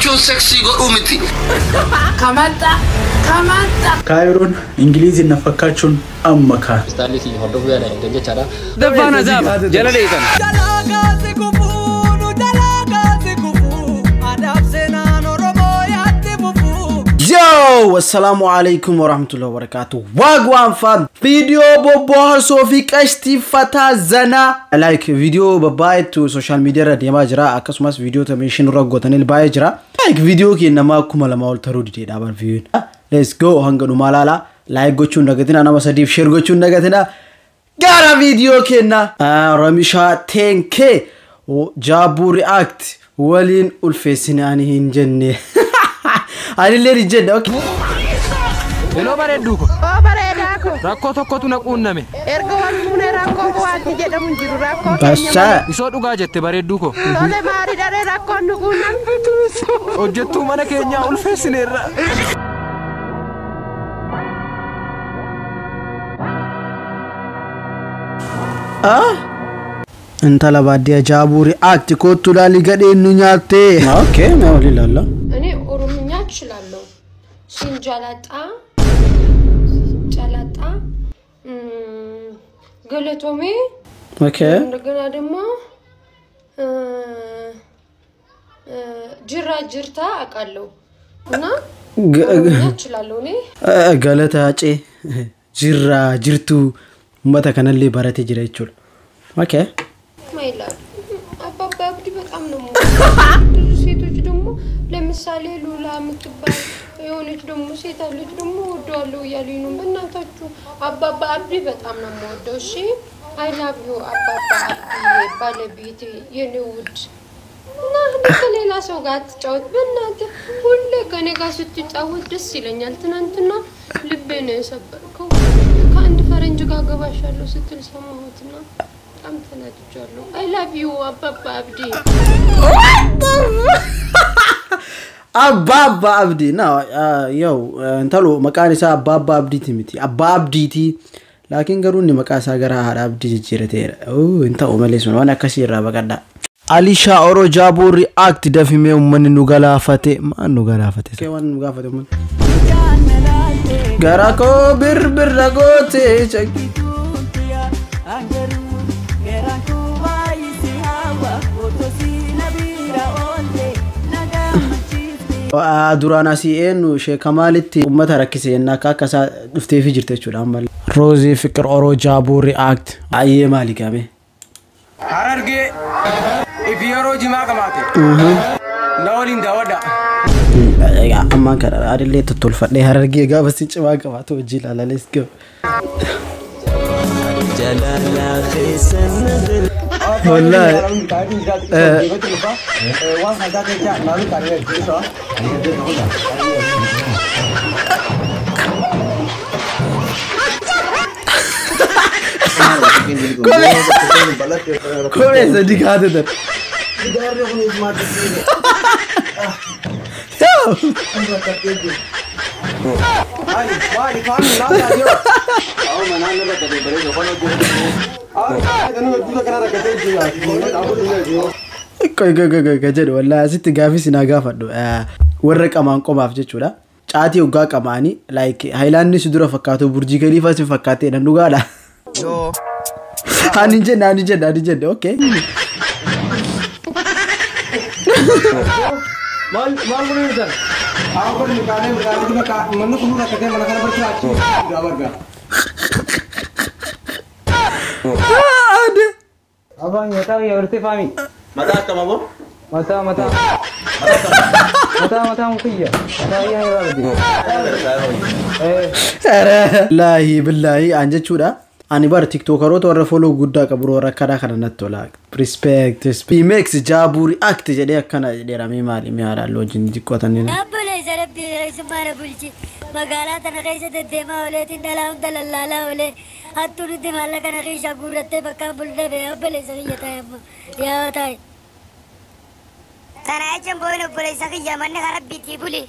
Gammachuun seksii godhuu miti. Kamata kamata. Kaayiroon Ingiliziin na fakkaachuun amma kaa. Istaalli si hordofuu yaala hin jechaadha. Dabbaan azaaba jala dheeysan. Yo, assalamu alaikum warahmatullahi wabarakatuh. Wagwan fam. Video bobboharsoo fi qashtii fataa zanaa. Like video babbaay'eetu social media irra deemaa jira. Akkasumas video meeshin irra gootanii baay'ee jira. Like video keenya namaa 2000 ol taruu didee dhaaban view. Let's go hanga dhumaa laala. Like gochuun dagatina, nama sadiif share gochuun dagatina. Gara video keenya. Ramishaa 10K Jaabuu React waliin ulfeessinaanii hin jenne. Anillee hin jenne. Okay. Heloo bareedduu ko. Oo bareedaa ko. Rakkoo tokkotu na quunname. Erga wal fuunee rakkoo wanti jedhamu hin jiru, rakkoo keenya. Bassa. Isoo dhugaa jette bareedduu ko. Tole maarii daree rakkoon nu quunnamte. Hojjettuu mana keenyaa ulfeessineerra. Ah? Intala baadiyyaa Jaabuu React kottu laalii gadheen nu nyaatte. Okay, mee walii ilaalla. እኔ ኦሮምኛ እችላለሁ። ሲንጃላጣ ጨላጣ ገለቶሜ። Okay. እንደገና ደግሞ ጅራ ጅርታ አውቃለሁ እና ኦሮምኛ እችላለሁ እኔ። Galata cee jirra jirtu uummata kanallee baratee jira jechuudha. Okay. ማይላል አባባ አብዲ በጣም ነው የምወደው። ብዙ ሴቶች ደግሞ ለምሳሌ ሉላ የምትባል የሆነች ደግሞ ሴት አለች ደግሞ እወደዋለሁ እያሉኝ ነው። በእናታችሁ አባባ አብዲ በጣም ነው የምወደው። እሺ I love you አባባ አብዲ ባለቤቴ የኔ ውድ፣ እና ከሌላ ሰው ጋር አትጫወት በእናትህ። ሁሌ ከኔ ጋር ስትጫወት ደስ ይለኛል። ትናንትና ልቤ ነው የሰበርከው። ከአንድ ፈረንጅ ጋር ገባሻለሁ ስትል ሰማሁትና በጣም ተናድጃለሁ። I love you አባባ አብዲ። Abbaa Abdii na yoo intalo maqaan isaa Abbaa Abdiiti miti, Abbaa Abdiiti, laakiin garuu inni maqaa isaa gara haadha Abdii jijjiirateera. Hin ta'u malee sun waan akkasii irraa baqadha. Alishaa Oro Jaabuu React dafimee uummanni nu galaafate, maal nu galaafate? Waan nu gaafate uummanni. Gara koo birbirra gootee shakki. Duraan asii eenyu ishee Kamaalitti uummata rakkise jennaa akka akka isaa dhufteefii jirte jechuudha ammallee. Roozii Fiqir Oro Jaabuu React. Ayyee maali gaame? Harargee ifi yeroo jimaa qabaate. Na waliin daawwadha. Egaa ammaan kana adillee tottolfadhee Harargee gaafa si cimaa qabaatu hojii ilaala. Let's go. Wallahi. Kophee sadii kaate tan. Qoy qoy qoy qoy ka jedhu wallahi asitti gaafii sinaa gaafadhu, warra qamaan qomaaf jechuudha. Caatii hoggaa qamaanii like haayilaandii si dura fakkaatu, Burjii Kaliifaa si fakkaatee dha, dhugaadha. Ani hin jenne, ani hin jenne, ani hin jenne, okay. Maal maal godhuu jirtan? Manni kun rakkatee mana kana barsiisaa achi barga. Ade. Afaan mataa kiyya gartee faami. Mataa akkam aboo? Mataa mataa. Mataa mataa kiyya. Mataa kiyya irraa badde. Laahi billaahi an jechuudha. Ani bara tiktookaroota warra follow guddaa qabu warra akkanaa kana natti tola. Respect. Remix Jaabuu React jedhee akkana jedheeramee maali mi'aadhaan wajjin xiqqootanii. Obboleessa Rabbii reessummaa bulchi magaalaa tana keessa deddeemaa ooleetiin dhalaa hunda lallaalaa oolee hattuu nuti maallaqa na keessa guurrattee bakkaan buldabe, obboleessa kiyya ta'e amma yaa ta'e. Tana jechuun boo'in obboleessa kiyya, manni kan Rabbiitii buli.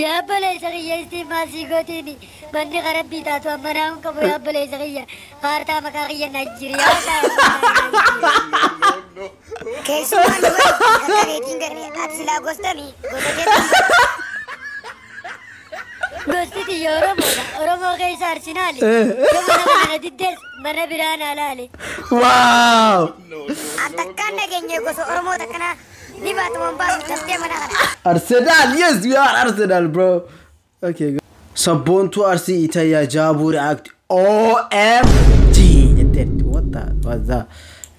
Yaa obboleessa kiyya, istiin maal sii gootiini, manni kan Rabbii taatu amma naa hin qabu, yaa obboleessa kiyya kaartaa maqaa kiyya na jijjiiri yaa ta'e. Keessumaa nama akka keetiin garee Gostami gosa keessa. Gosti tiyya Oromoodha. Oromoo keessa Arsenaali. Yoo mana kana diddees mana biraa naa laali. Wow! An takkaan dhageenye gosa Oromoo takkanaa ni baatu waan baatu daftee mana kana. Arsenal, yes, we are Arsenal, bro. Okay, go. Sabboontuu Arsii Itayyaa Jaabuu react OMG jetteetti. What the what's that?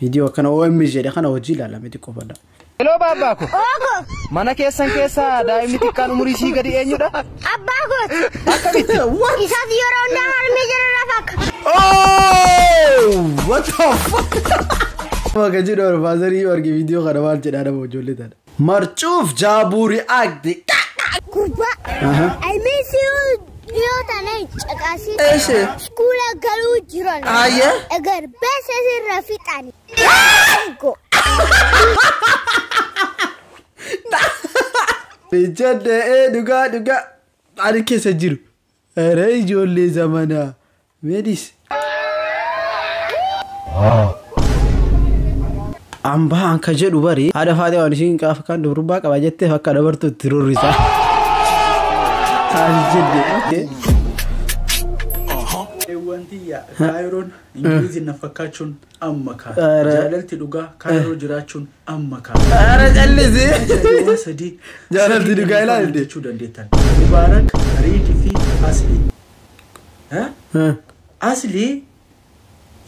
Viidiyoo akkana OMG jedhe kana hojii ilaalame xiqqoo fadha. Hello baabaa ko. Ogo! Mana keessan keessa daa'imni xiqqaan umurii isii gadi eenyudha? Abbaa kooti. Akkamitti? Isaas yeroo hundaa harmee jala lafa akka. Oh! What the fuck? Maka jedhu faazarii arge viidiyoo kana maal jedhaa nama ijoollee tana. Marcuuf Jaabuu react. Gurbaa. I miss you dhiyoo tana caqasii. Eeshe. Skuula galuu jiran. Ayye. Egar beesa sirra fixani. Go. Jedhe ee dhugaa dhugaa ani keessa jiru. Ere ijoollee zamanaa. Meedis. Ambaa anka jedhu bari haadha faatee waan ishiin qaafa kan durbaa qaba jettee akka dabartu itti rurrisa. Taas jedhe. Wanti Kaayiroon Ingiliziin na fakkaachuun amma kaa. Ara. Jaalalti dhugaa Kaayiroo jiraachuun amma kaa. Ara callisi. Ajaa'ibaa sadii. Jaalalti dhugaa ilaalte. Jechuu dandeettan. Mubaarak, Riidii fi Aslii. Aslii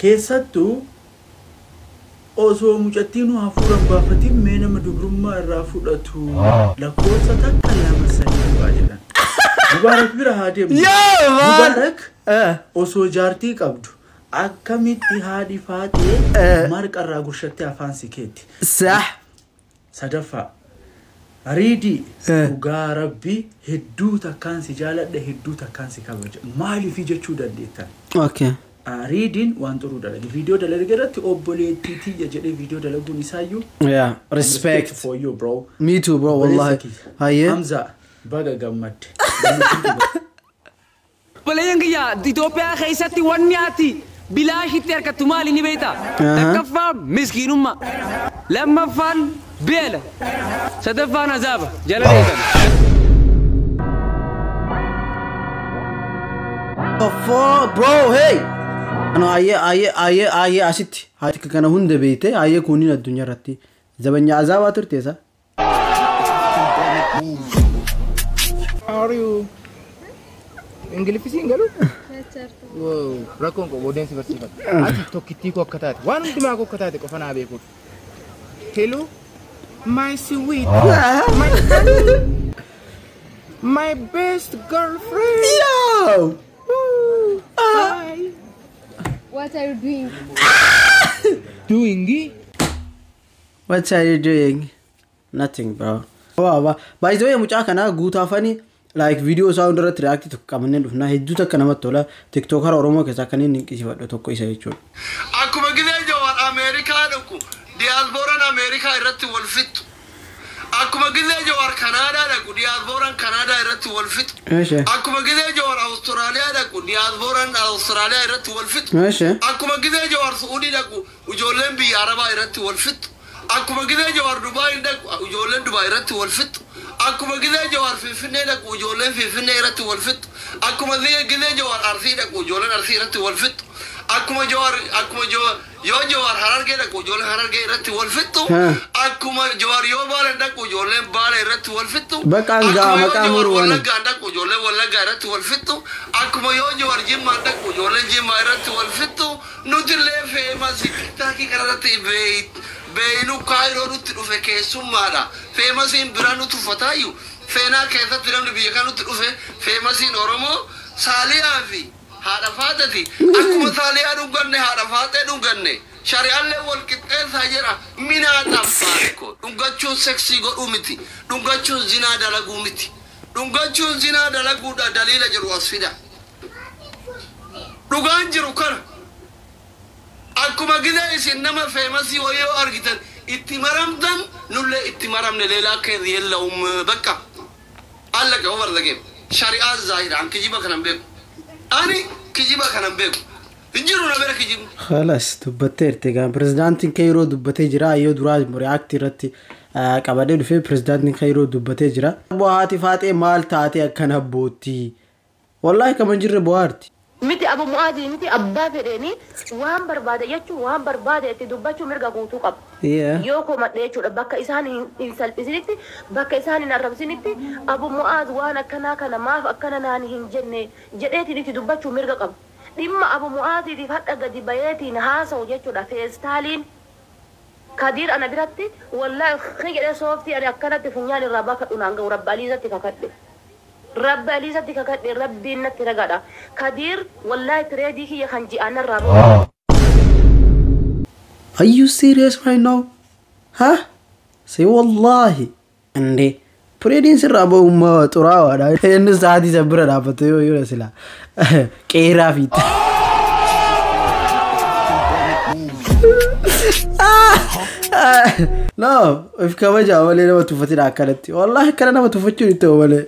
keessattuu osoo mucattiin hafuura hin baafatin mee nama dubrummaa irraa fudhatu lakkoofsa 1 2 3 dhugaa jedhan. Mubaarak bira haa deemnu. Yoo man. Mubaarak osoo jaartii qabdu akkamitti haadhi faatee marqa irraa gurshattee afaan si keetti. Sah. Sadaffaa Riidii dhugaa rabbii hedduu takkaan si jaaladha, hedduu takkaan si kabaja. Maaliif jechuu dandeettan? Okay. Riidiin waan xuruu dalage. Viidiyoo dalage irratti obboleettii tiyya jedhee viidiyoo dalaguun isaayyuu Yeah, respect. for you, bro. Me too, bro, wallahi. Hayyee. Hamza baga gammadde. Obboleeyyan kiyya Itoophiyaa keessatti wanni ati bilaashitti harkattu maali ni beektaa? Takkaffaa miskiinummaa. Lammaffaan beela. Sadaffaan azaaba. Jala deetan. Fuck, bro, hey! Ano ayyee ayyee ayyee ayyee asitti haati kana hunda beekte ayyee kunin addunyaa irratti zabanya azaabaa turte isa. How are you? Ingiliffi siin galu? Wow, rakkoon koo boodeen si barsiifata. Ati tokkittii koo akka taate waan hundumaa koo akka taate qofa naa beekudha. Hello, my sweet, my honey, my best girlfriend. Yo! Bye. What are you doing? Doing? What are you doing? Nothing, bro. Wow, wow. By the way, mucaa kana guutaafani like video isaa hundarratti react tokko qabannee dhufna. Hedduu takka namatti tola. TikTokara Oromoo keessaa kan inni dinqisiifadhu tokko isa jechuudha. Akkuma gizee Jawaar Ameerikaa dhaqu diyaaspooraan Ameerikaa irratti wal fixu. Akkuma gizee Jawaar Kanaadaa dhaqu diyaaspooraan Kanaadaa irratti wal fixu. Eeshe. Akkuma gizee Jawaar Awustiraaliyaa dhaqu diyaaspooraan Awustiraaliyaa irratti wal fixu. Eeshe. Akkuma gizee Jawaar Su'uudii dhaqu ijoolleen biyya Arabaa irratti wal fixu. Akkuma gizee Jawaar Dubaay dhaqu ijoolleen Dubaay irratti wal fixu. Akkuma gizee Jawaar Finfinnee dhaqu ijoolleen Finfinnee irratti wal fixu. Akkuma gizee Jawaar Arsii dhaqu ijoolleen Arsii irratti wal fixu. Akkuma Jawaar akkuma Jawaar yoo Jawaar Harargee dhaqu ijoolleen Harargee irratti wal fixu. Akkuma Jawaar yoo Baale dhaqu ijoolleen Baale irratti wal fixu. Bakka hangaa Akkuma yoo maqaa Jawaar muruu waan. Wallaggaa dhaqu ijoolleen Wallaggaa irratti wal fixu. Akkuma yoo Jawaar Jimmaa dhaqu ijoolleen Jimmaa irratti wal fixu. Nuti illee famous TikTokii kanarratti beeynu Kaayiroo nutti dhufe keessummaadha. Famousiin biraa nutti uffataayyuu. Seenaa keessatti namni biyya kana nutti dhufe famousiin Oromoo Saaliyaa fi haadha faateti. Akkuma Saaliyaa dhunganne haadha faatee dhunganne. Shari'aallee wal qixxeessaa jedha minaa xabbaarko. Dhungachuun seksii godhuu miti. Dhungachuun zinaa dalaguu miti. Dhungachuun zinaa dalaguudha daliila jedhu as fida. Dhugaan jiru kana. Akkuma gizee isin nama famousii wayii yoo argitan itti maramtan nullee itti maramne leelaa keessa yeella'um bakka. Allaqa over the game. Shari'aan zaahira an kijiba kanan beeku. Ani kijiba kanan beeku. Hin jiru na bira kijibni. Khalas dubbatteerti egaa pirezidaantiin kee yeroo dubbatee jira yoo duraa react irratti qabadee dhufee pirezidaantiin Kaayiroo dubbatee jira. Haati Faaxee maal taatee akkana bootti? Wallaahi kama hin jirre bohaarti. Miti Abu Mu'aazii miti abbaa fedheeni waan barbaade jechuun waan barbaade itti dubbachuu mirga guutuu qaba. Yoo komadhe jechuudha bakka isaan hin salphisinitti bakka isaan hin arrabsinitti Abu Mu'aaz waan akkanaa kana maaf akkana naan hin jenne jedheetiin itti dubbachuu mirga qaba. Dhimma Abu Mu'aaziitiif hadha gadi bayeetiin haasa'u jechuudha feestaaliin Kadir ana biratti wallaahi jedhee sooftii ani akkanatti funyaan irraa baafadhu naan ga'u Rabbi Aliizatti kakadhe. Rabbi Aliizatti kakadhe Rabbiin natti ragaadha. Kadir wallaahi tireedii kiyya kan ji'aan irraa bahu. Are you serious right now? Huh? Say wallahi. Ande pireediin sirraa ba'ummaa xuraawaadha. Innis sa'aatii isa bira dhaabbate yoo yoo sila qeeraa fiitte. No, if kabajaa malee nama tuffatidha akkanatti. Wallahi akkana nama tuffachuun itti ta'u malee.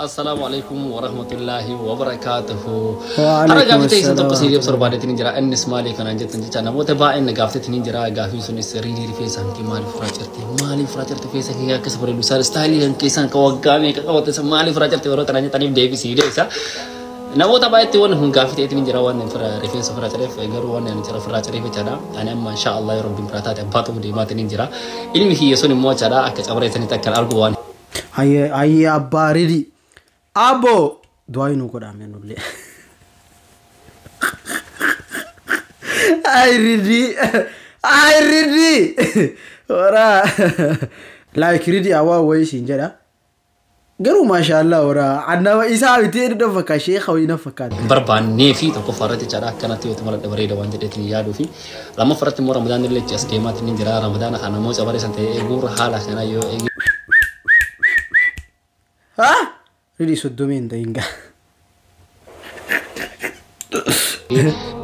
Assalamu alaikum warahmatullahi wabarakatuhu. Wa Har'a alaikum gaaffii teessan tokko assalaam. siif ibsa barbaadeetiin jira. Innis maali kanaan jettan jecha namoota baay'een na gaafteetiin jira. Gaaffiin sunis riidii rifeensa kee maaliif furaa jirti? Maaliif furaa jirti rifeensa kee akkas bareedu? Isaan istaayilii kan keessan kan waggaa meeqa qabatte san maaliif furaa jirti yeroo tanaan jettaniif deebisii deebisa. Namoota baay'eetti waan kun gaaffii ta'eetiin jira waan rifeensa furaa cireef garuu waan ani cira furaa cireef jechaadha. Ani amma insha Allah yoo Rabbiin biraa taate abbaa ta'uu deemaatiin jira. Ilmi kiyya sun immoo jechaadha akka cabareessanitti akkan argu waan Hayyee hayyee abbaa riidii. Abbo du'aa nu godhame nullee. Ay riidii ay riidii waraa like riidii awwaa wayii siin jedha. Garuu maashaallah waraa annama isaa bitee inni fakkaata sheekha wayii na fakkaata. Barbaannee fi tokkoffaa irratti jechaadha akkanatti yoo mala bareeda waan jedheetiin yaaduu fi lammaffaa irratti immoo Ramadaan illee as deemaatiin ni jira. Ramadaana kana immoo cabaree san ta'ee eeguurra haala kana yoo eegi. Ha? Riidii soddomii hin ta'in gaa.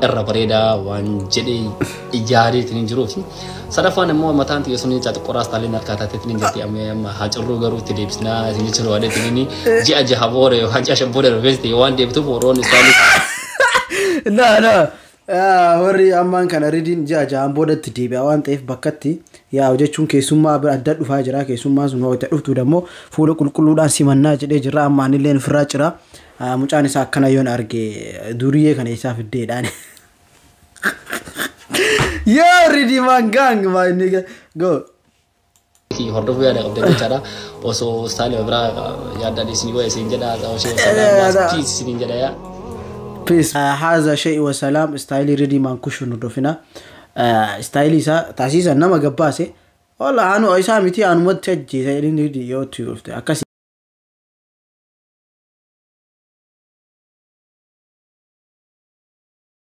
Irra bareedaa waan jedhee ijaareetiin hin jiruu fi sadaffaan immoo mataan xiyya sun jecha xiqqooraas taaleen harkaa taateetiin hin jirti amma amma haa cirruu garuu itti deebisnaa isin jechuun waan jedheetiin inni ji'a jaha booda yookaan ji'a shan booda rifeensi waan deebituuf warroonni isaanii. Na na warri ammaan kana riidiin ji'a jahaan boodatti deebi'a waan ta'eef bakkatti yaa'u jechuun keessummaa bira adda dhufaa jira keessummaan sun wayita dhuftu dammoo fuula qulqulluudhaan simannaa jedhee jira amma anillee ofirraa cira mucaan isaa akkana yoon arge duriyyee kana isaa fiddeedhaan. Yoo riidii maan gaang my nigga go. Hordofuu yaada qabdan jechaadha. Osoo istaayilii biraa yaaddan isin yoo isin jedha osoo salaam peace isin jedha yaa. Peace. Haza shay'i wa salaam istaayilii riidii maan kushu nu dhufina. Istaayilii isaa taasisan nama gabbaase. Walla anu isaa miti anumatti ajjeesa inni riidii yoo itti dhufte akkasi.